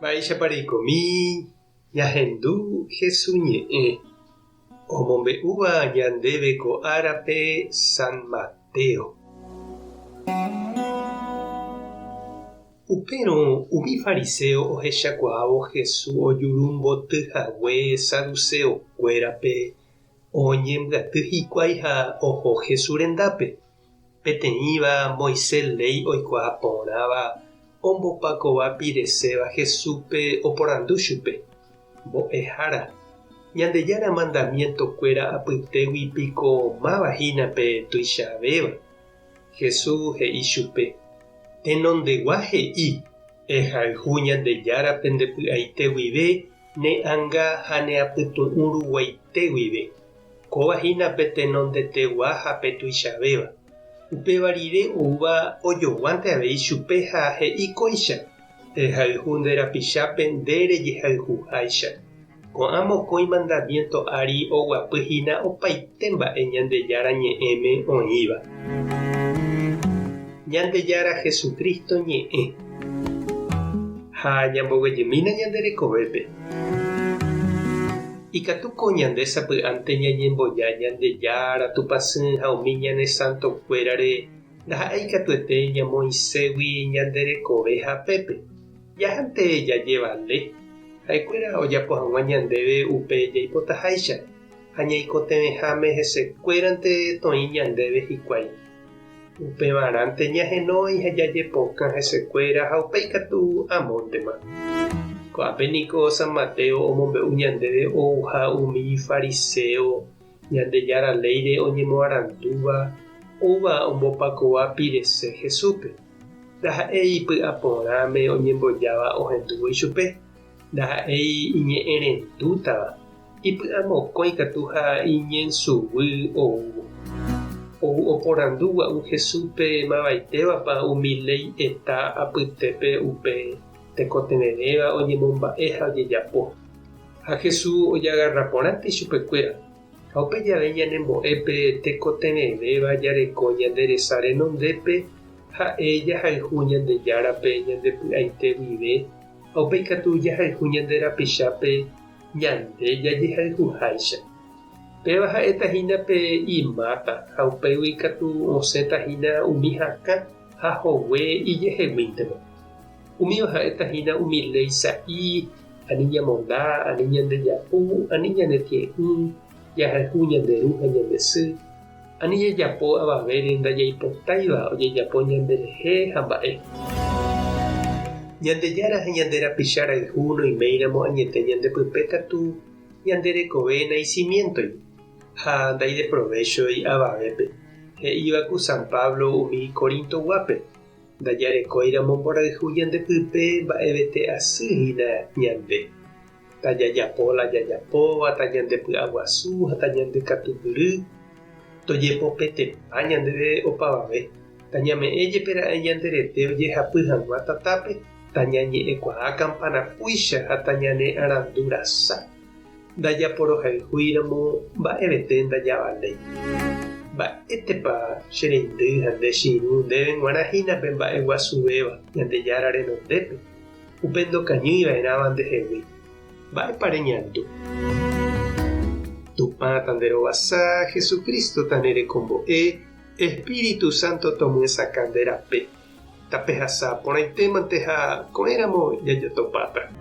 Mba'éichapa reikomi ñahendu Hesu ñe'ẽ omombe'úva ñandéve ko árape San Mateo. Upérõ umi fariséo ohechakuaávo Hesu ojurumboty hague saduseokuérape oñembyaty hikuái ha oho Hesu rendápe. Peteĩva Moisés léi oikuaa porãva ombopakova pireséva Jesúspe oporandu chupe, Mbo'ehára, Ñandejára mandamientokuéra apytégui piko máva hína pe tuichavéva? Jesús he'i chupe, Tenondegua he'i, Ehayhu Ñandejárape nde py'aite guive, ne ánga ha ne apytu'ũ ruguaite guive. Kóva hína pe tenondetegua ha pe tuichavéva. Upéva rire oúva ojoguánte avei chupe ha he'i kóicha, Ehayhu nde rapichápe nde rejehayhuháicha. Ko'ã mokõi mandamiénto ári oguapy hína opaite mba'e Ñandejára Ñe'ẽme oĩva. Ñandejára Jesucristo ñe'ẽ. Ha ñamboguejymína ñande rekovépe. Ikatu ko ñande sapy'ánte ñañemboja Ñandejára, Tupãsy ha umi ñane santokuérare ndaha'éi katuete ñamoĩségui ñande rekove hapépe. Jahánte jajevale, ha'ekuéra ojapo hag̃ua ñandéve upe jaipotaháicha ha ñaikotevẽháme hesekuérante toĩ ñandéve hikuái. Upevarãnte ñahenói ha jajepokã hesekuéra ha upéi katu amóntema. Ko'ápe niko San Mateo omombe'u ñandéve ouha umi fariséo Ñandejára léire oñemoarandúva oúva ombopakova pirese Jesúspe. Ndaha'éi ipy'aporãme oñembojáva ohendúvo ichupe, ndaha'éi iñe'ẽrendútava, ipy'amokõi katu ha iñensuguy oúvo. Ou oporandu gua'u Jesúspe mavaitévapa umi léi eta apytépe upe tekotevẽvéva oñemomba'e ha ojejapo. Ha Jesús ojagarra porãnte ichupekuéra, ha upe jave ñanembo'e pe tekotevẽvéva jareko ñande resa renondépe ha'e jahayhu Ñandejárape ñande py'aite guive ha upéi katu jahayhu ñande rapichápe ñande jajehayhuháicha. Péva ha'éta hína pe imáta ha upégui katu osẽta hína umi hakã ha hogue ijeheguíntema. Umíva ha'éta hína umi léi sa'i, ani ñamonda, ani ñandejapu, ani ñanetie'ỹ, jahayhu ñande ru ha ñande sy, ani jajapo avavére ndajaipotáiva ojejapo ñanderehe ha mba'e. Ñandejára ha ñande rapicha rayhu noiméiramo añete ñande pype katu ñande rekove naisimiéntoi ha ndaideprovéchoi avavépe, he'íva ku San Pablo umi Corinto-guápe. Ndajarekóiramo mborayhu ñande pype mba'evete asy hína ñande. Tajajapo la jajapóva, tañandepy'aguasu ha tañandekatupyry, tojepopetepa ñandéve opavave, tañame'ẽ jepe ra'e ñande rete ojehapy hag̃ua tatápe, tañañe'ẽkuaa kampanapúicha ha tañanearandu rasa. Ndajaporohayhúiramo mba'evete ndajavaléi. Mba'étepa che reindy ha nde che irũ ndéve g̃uarã hína pe mba'e guasuvéva Ñandejára renondépe, upe ndokañýi va'erãva ndehegui? Mba'épa reñandu? Tupã tanderovasa, Jesucristo tanerekombo'e, Espíritu Santo tomyesakã nde rape. Tapehasa porãitémante ha ko'ẽramo jajotopáta.